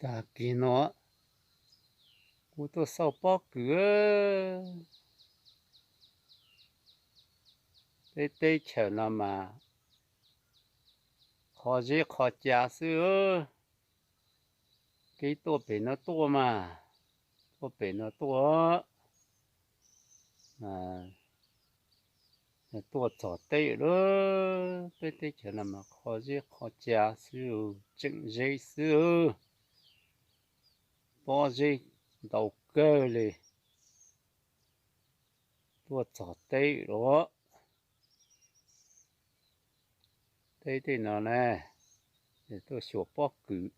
Tag kis no kuv tuaj xauj pob kws, peb teb chaws no mas qhov zeb qhov ca xwb. Kev tuaj pem no tuaj mas, tuaj pem no tuaj, tuaj txog teb lawm. Peb teb chaws no mas qhov zeb qhov ca xwb, tseem zeb xwb. Pob zeb ntau kawg li. Tuaj txog teb lawm. Teb tej no na, tuaj xyuas pob kws,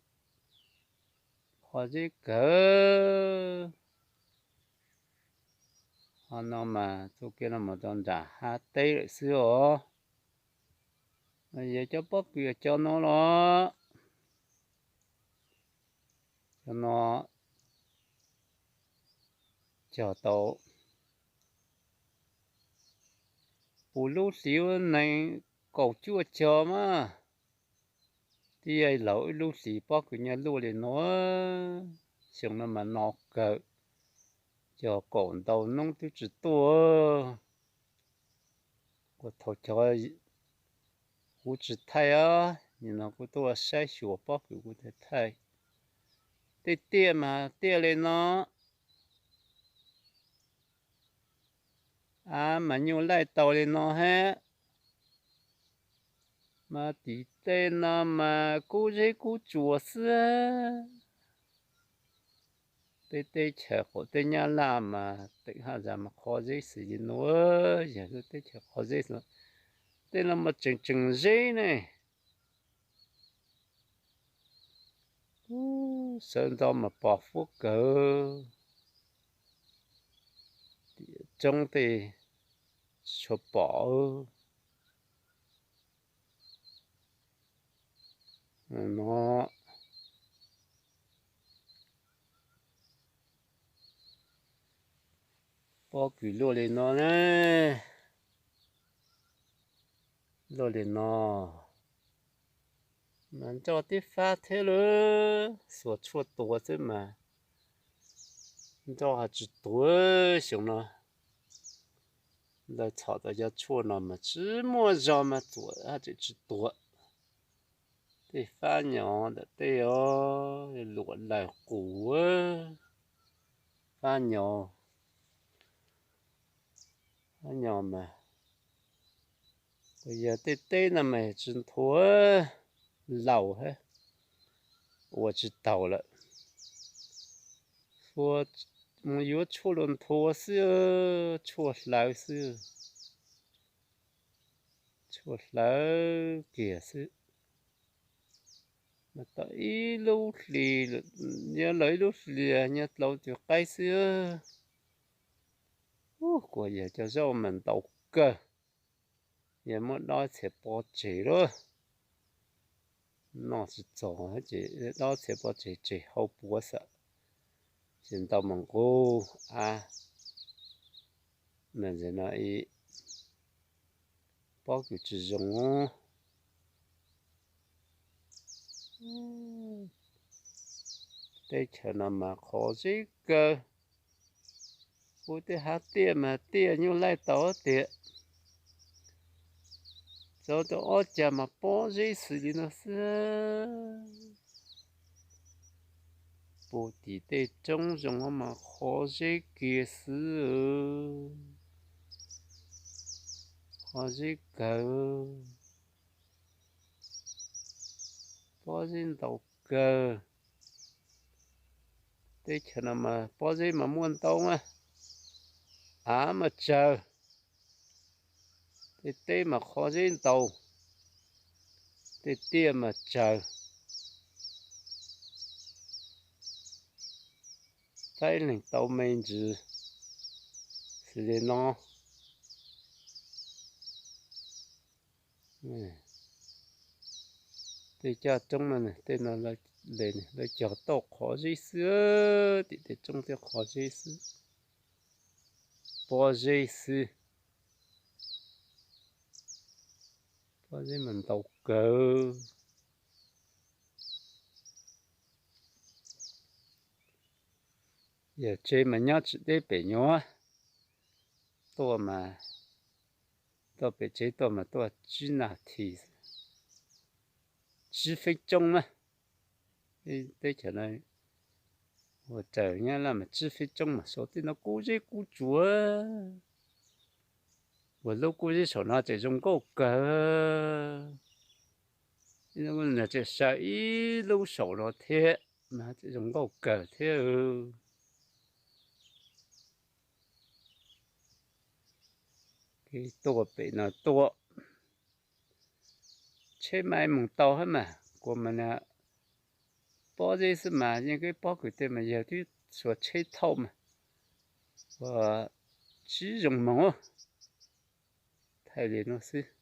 qhov zeb kawg. Qhov no mas txoj kev no mus rau nram hav teb lawm xwb os. Yog cov pob kws cov no los, cov no cog tau puv lub hlis nees kaum cuaj cog mas. Twb yog laus ib lub hlis pob kws nyob luaj li no, xyoo no mas no kawg, cog kaum ntau noob twb tsis tuaj. Kuv thaum cov kuv tsis thaij os, nim no kuv tuaj saib xyuas pob kws kuv thiaj thaij. Tej tiaj mas tiaj li no, av mas nyuj laij tau li no hab, mas tim tej no mas kub zeb kub tsuas xwb. Peb teb chaws qaum teb Nyab Laj mas teem haj zas mas qhov zeb xws li no, yog lub teb chaws qhov zeb, tej no mas tseem tseem zeb ne. Sawv ntxov mas pos fuab kawg, tim roob tej tsis tshua pom no. Pob kws luaj li no na, luaj li no mas nroj twb fab thiab lawm, xuas tshuaj tua xwb mas nroj ho tsis tuag. Xyoo no lawv txhom tau cov tshuaj no mas tsis muaj zog mas txuam ho tseem tsis tuag. Tej fab nyos ntawm tej os, luam lawg qus, fab nyos, fab nyos mas, yog tej teb no mas tsis nthua, laus hab, ua tsis taus lawm. Mus yuav tshuaj los nthua xwb, tshuaj hlawv xwb, tshuaj hlawv kiag xwb. Mas tau ib lub hlis, nyob los ib lub hlis nyob dlau tus qaib xwb. Kuv yog cov zaub mas ntau kawg, yog muab dob txhia pov tseg lawm, noj tsis txog ces dob txhia pov tseg tseg hau puav xwb, ces ntau mas nqug av. Mas ntawm no ib pob kws tsis zoo, teb chaws no mas qhov zeb kawg. Kuv tej hav tiaj mas tiaj nyuj laij tau tiag, txog rau ob cag mas pob zeb xws li no xwb. Puag tim tej roob zoo mas qhov zeb kiag xwb, qhov zeb kawg, pob zeb ntau kawg. Teb chaws no mas pob zeb mas muaj ntau mas, av mas tsawg, tej teb mas qhov zeb ntau, tej tiaj mas tsawg. Tab ib leeg tau me ntsis xws li no. Tej caj roob no, tej no lawv cog tauj qhov zeb xwb, tim tej roob tej qhov zeb xwb, pob zeb xwb. Pob zeb mas ntau kawg. Yawg tsev mas nyob tsis deb pem nyuag, tuaj mas, tuaj pem tsev tuaj mas tuaj tsib nas this, tsib feeb tsoob na. Teb chaws no ua raws nyab laj mas tsib feeb tsoob mas saum tej no kub zeb kub tsuas, ua lub kub zeb saum no tseem zoo nkauj kawg. Tseem saw ib lub saum no thiab mas tseem zoo nkauj kawg thiab. Tuaj pem no tuaj, tsheb mas moog tau hab mas kuv mas pob zeb xwb mas yeej keb pob kws tej mas yawg twb xuas tsheb thauj mas ua tsis zoo moog, thaij li no xwb.